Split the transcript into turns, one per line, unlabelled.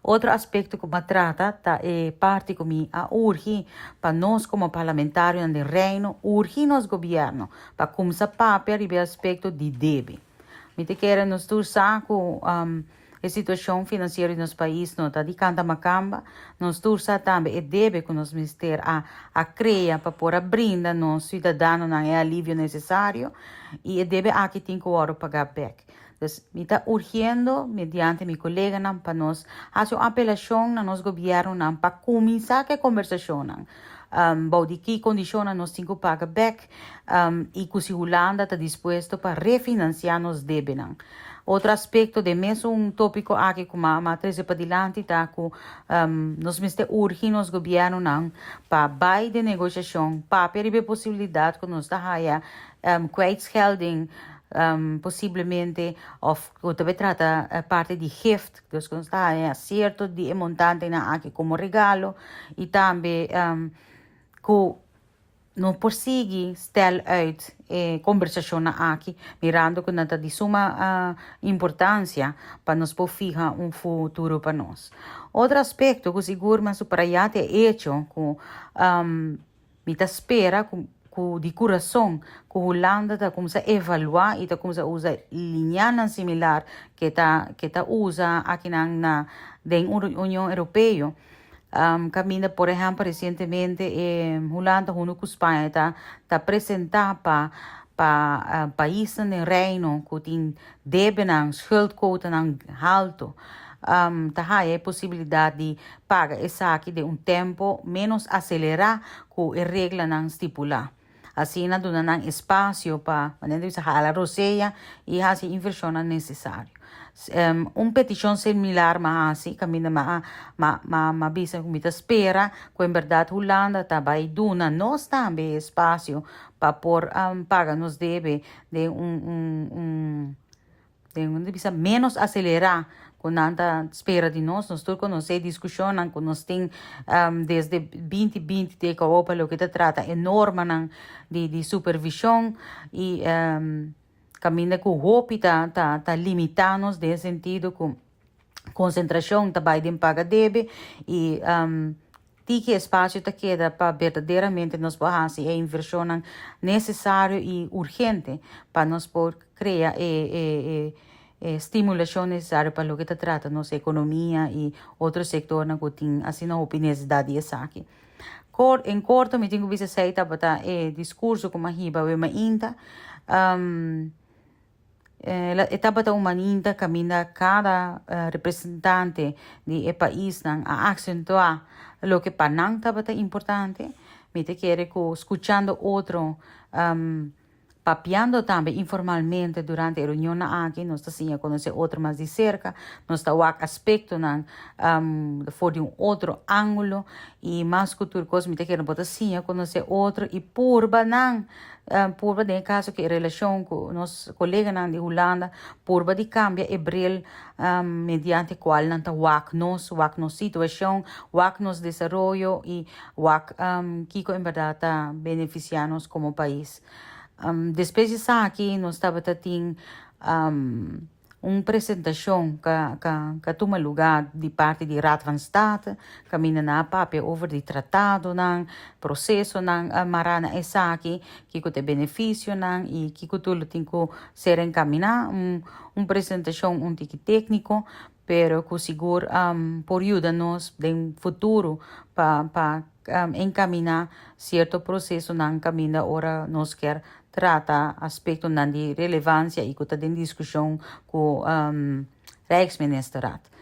Otro aspekto ku mi a trata ta e parti ku mi a urgi pa nos komo parlamentarionan den Reino urgi nos gobièrnu pa kumsa papia riba e aspekto di debe. Mi ta kere nos tur sa ku e situashon finansiero di nos pais no ta di kanta makamba. Nos tur sa tambe e debe ku nos mester a krea pa por a brinda nos siudadanonan e alivio nesesario i e debe aki tin ku wòrdu pagá bèk. Dus mi ta urgiendo mediante mi koleganan pa nos hasi un apelashon na nos gobièrnunan pa kuminsá ku e kombersashonnan bou di ki kondishonnan nos tin ku paga bèk i ku si Hulanda ta dispuesto pa refinansiá nos debenan. Otro aspekto den mesun tópiko aki ku m'a trese padilanti ta ku nos mester urgi nos gobièrnunan pa bai den negoshashon, papia riba e posibilidat ku nos ta haya kwijtschelding posiblemente òf ku ta bai trata parti di gift, dus ku nos ta haya sierto di e montantenan aki komo regalo i tambe ku no por sigui stel uit e kombersashonnan aki mirando ku nan ta di suma importansia pa nos por fiha un futuro pa nos. Otro aspekto ku sigur mi a suprayá ta e echo ku mi ta spera ku di kurason ku Hulanda ta kumsa evaluá i ta kumsa usa liñanan similar ke ta usa akinan na den Union Europeo. Kaminda, por ehèmpel, resientemente Hulanda huntu ku Spaña ta presentá pa paisnan den Reino ku tin debenan, schuldquotenan haltu, ta haya e posibilidat di paga esaki den un tempu ménos aselerá ku e reglanan stipulá. Asina duna nan espasio pa, manera di bisa, hala rosea i hasi invershonnan nesesario. Un petishon similar m'a hasi kaminda m'a bisa ku mi ta spera ku en bèrdat Hulanda ta bai duna nos tambe espasio pa por paga nos debe den un den un bisa ménos aselerá ku nan ta spera di nos. Nos tur konosé diskushonnan ku nos tin desde 2020 te kaba pa loke ta trata e normanan di supervishon i kaminda ku hopi ta limitá nos den sentido ku konsentrashon ta bai den paga debe i tiki espasio ta keda pa berdaderamente nos por hasi e invershonnan nesesario i urgente pa nos por krea e stimulashon nesesario pa loke ta trata nos ekonomia i otro sektornan ku tin asina hopi nesesidat di esaki. En korto mi tin ku bisa esei tabata e diskurso ku mi a hiba awe mainta. E tabata un mainta kaminda kada representante di e paisnan a aksentuá loke pa nan tabata importante. Mi ta kere ku skuchando otro, papiando tambe informalmente durante e reunionnan aki, nos ta siña konosé otro mas di serka, nos ta wak aspektonan for di un otro ángulo i mas ku tur kos mi ta kere bo ta siña konosé otro i purba nan, purba den e kaso ku e relashon ku nos koleganan di Hulanda, purba di kambia e bril mediante kual nan ta wak nos situashon, wak nos desaroyo i wak kiko en bèrdat ta benefisiá nos komo pais. Despues di esaki nos tabata tin un presentashon ku a tuma lugá di parti di Raad van State, kaminda nan a papia over di tratadonan, prosesonan mará na esaki, kiko ta e benefisionan i kiko tur lo tin ku ser enkaminá. Un presentashon un tiki tékniko, pero ku sigur por yuda nos den futuro pa enkaminá sierto prosesonan kaminda ora nos kier trata aspektonan di relevansia i ku ta den diskushon ku Rijksministerraad.